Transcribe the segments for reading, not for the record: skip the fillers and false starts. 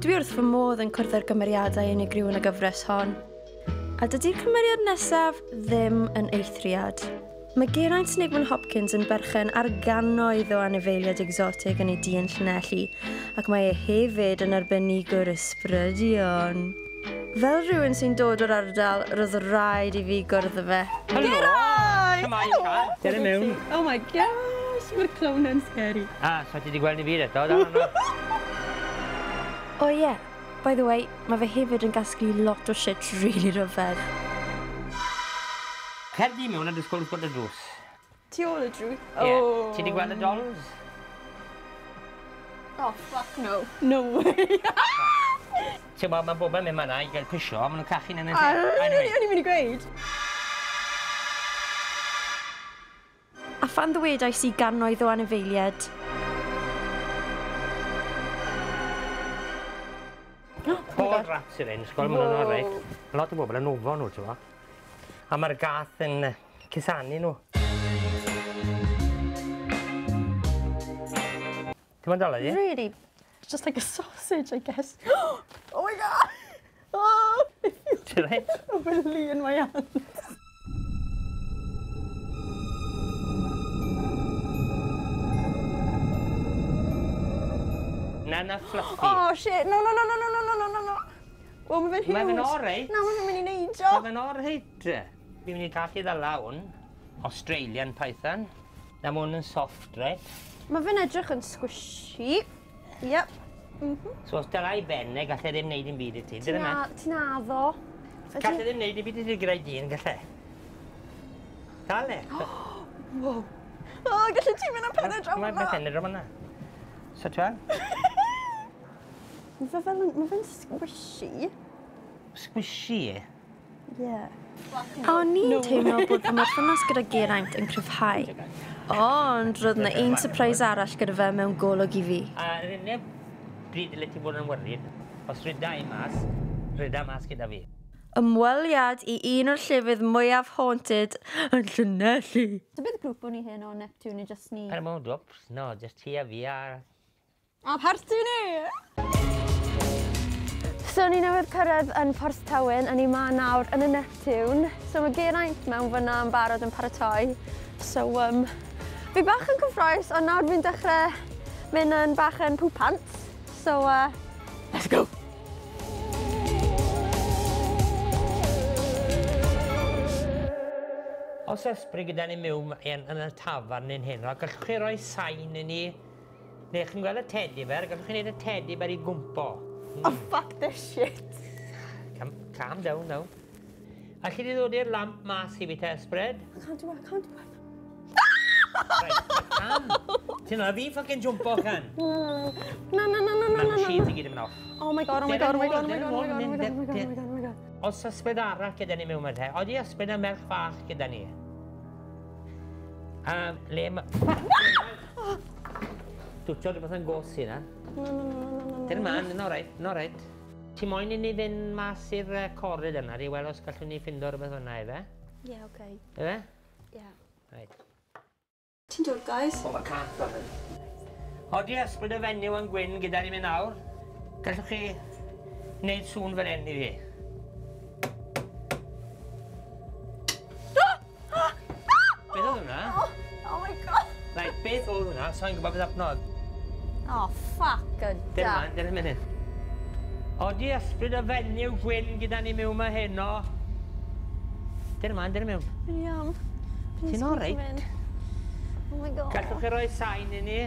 Dwi wrth fy modd yn cwrdd â'r gymeriadau unigryw yn y gyfres hon. A dydy'r cymeriad nesaf ddim yn eithriad. Mae Geraint Snakeman Hopkins yn berchen ar gannoedd o anifeiliaid egsotig yn ei dŷ yn Llanelli, ac mae e hefyd yn arbenigwr ysbrydion. Fel rhywun sy'n dod o'r ardal, roedd rhaid i fi gwrdd â fe. Helo! Geraint! Shwmae, Sian? Dere mewn. Oh my gosh, mae'r clown yn scary. Ah, so ti wedi gweld ni byd eto, dal yno. O ie, yeah. By the way, mae fe hefyd yn gasglu lot o shit really rhyfedd. Cer di mewn a disgwyl wrth gwrdd y drws. Tu ôl y drws? Ie. Yeah. Ti wedi gweld y dolls? Oh, fuck no. No way. Ti'n gwybod, mae bobl yn mynd yna i gael pisio, maen nhw'n cachu'n yn y lle. O'n i'n mynd i gweud. A phan ddwedais i gannoedd o anifeiliaid. Paul rats yw'r un, sgol, maen nhw'n oreit. Lot o bobl yn ofo nhw, ti'n gwybod. A mae'r gath yn cusanu nhw. Ti'n mynd dala di? Really? Just like a sausage, I guess. Oh my god! Oh! Ti'n reit? A willy in my hand. Na, na, fluffy. Oh shit, no, no, no, no, no, no, no, no, no. Wel, mae fe'n huge. Mae fe'n oreit. Na, mae fe'n mynd i neidio. Mae fe'n oreit. Fi'n mynd i gallu ddala hwn. Australian Python. Na, mae hwn yn soft, right? Mae fe'n edrych yn squishy. Yep. So os dala i benne, gallai ddim wneud dim byd i ti. Ti'n addo. Gallai ddim wneud dim byd i ti gyda'i dyn, gallai. Dal e. Wow. O, gallai ti mynd am penne draw Mae'n fyna. penne draw fyna. So ti'n Mae fe fel, mae fe'n squishy. Squishy? Yeah. A o'n i'n teimlo bod fy mherthynas gyda Geraint yn cryfhau. Ond roedd yna un surprise arall gyda fe mewn golwg i fi. A yr unig bryd dyle ti bod yn worried, os rhyda i mas, rhyda mas gyda fi. Ymweliad i un o'r llefydd mwyaf haunted yn Llanelli. So beth grŵp o'n i hyn o Neptune neu just ni? Per mewn dwps, no, just ti a fi a... A parti ni! So ni newydd cyrraedd yn Porth Tywyn, a ni ma nawr yn y Neptune. So mae Geraint mewn fyna yn barod yn paratoi. So, fi bach yn cyffrous, ond nawr fi'n dechrau mynd yn bach yn poo pants. So, let's go! Os ysbryd gyda ni mewn yn y tafarn yn hyn, gallwch chi roi sain i ni, neu chi'n gweld y teddy bear, gallwch chi wneud y teddy bear i gwmpo. Oh, fuck this shit. Calm down now. Alli di ddod i'r lamp mas i fi te, ysbryd? I can't do it, I can't do it. Right, calm. Ti'n na, fi ffucking jumpo can. Na, na, na, na, na, na, Mae'r na. machines i gyd yn mynd off. Oh my god, oh my god, oh my god, oh my god, oh my god, oh my god, oh my god, oh my god, oh my god. Os ysbryd arall gyda ni mewn te, oeddi ysbryd y merch fach gyda ni? Le ma... Dwtio rhywbeth yn gos i na. No, no, no, no, no, no. Dyn man, yn oreit, yn oreit. Ti moyn i ni fynd mas i'r corid yna, i weld os gallwn ni ffindo rhywbeth yna, efe? Ie, oce. Efe? Ie. Right. Ti'n dod, guys? O, mae cath o'n hyn. Odi ysbryd y fenyw yn gwyn gyda ni mynd nawr? Gallwch chi wneud sŵn fel hyn i fi? Beth oedd hwnna? Oh my god. Right, beth oedd hwnna? Sa'n gwybod beth apnodd. Oh, fuck a Dim duck. man, dim munud. Odi ysbryd y fenyw gwyn gyda ni mewn ma heno? Dim man, dim mewn. Fi'n iawn. Ti'n oreit? Oh my god. Gallwch chi roi sain i ni?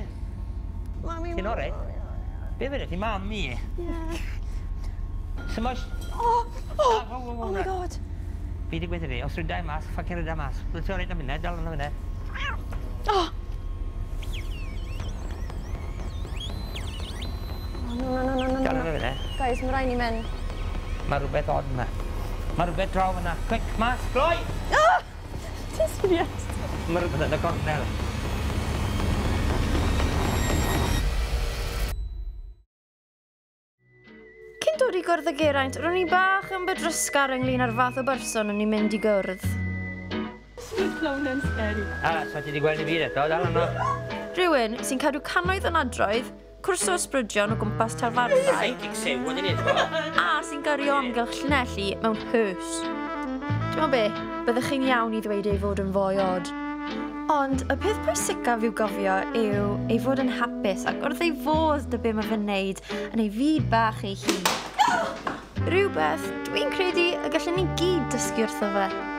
Mami, Ti'n oreit? Be fydde ti, mami? Yeah. Symos... Oh, oh, Ah, oh my god. Fi di gweithio fi, os rydau mas, ffucking rydau mas. Wyt ti'n oreit am munud, dal yn y munud. Oh. Oh, no, no, no, no, no, Dal yn no. y munud. Guys, mae rhaid ni mynd. Mae rhywbeth od yma. Mae rhywbeth draw fyna. Quick, mas, gloi! Ah! Ti'n serious? Mae rhywbeth yn y cornel. Cyn dod i gwrdd â Geraint, ro'n i bach yn bedrysgar ynglyn â'r fath o berson o'n i'n mynd i gwrdd. Mae'n clown yn scary. A, so ti wedi gweld i fi eto, dal yno. Rhywun sy'n cadw cannoedd yn adroedd, cwrso ysbrydion o gwmpas tafarndai, Psychic sew wedyn ni, a sy'n gyrru o amgylch Llanelli mewn hearse. Ti'n meddwl be? Byddech chi'n iawn i ddweud ei fod yn foi od. Ond y peth pwysicaf i'w gofio yw ei fod yn hapus ac wrth ei fodd 'da be mae fe'n neud yn ei fyd bach ei hun. Rhywbeth dwi'n credu y gallwn ni gyd dysgu wrtho fe.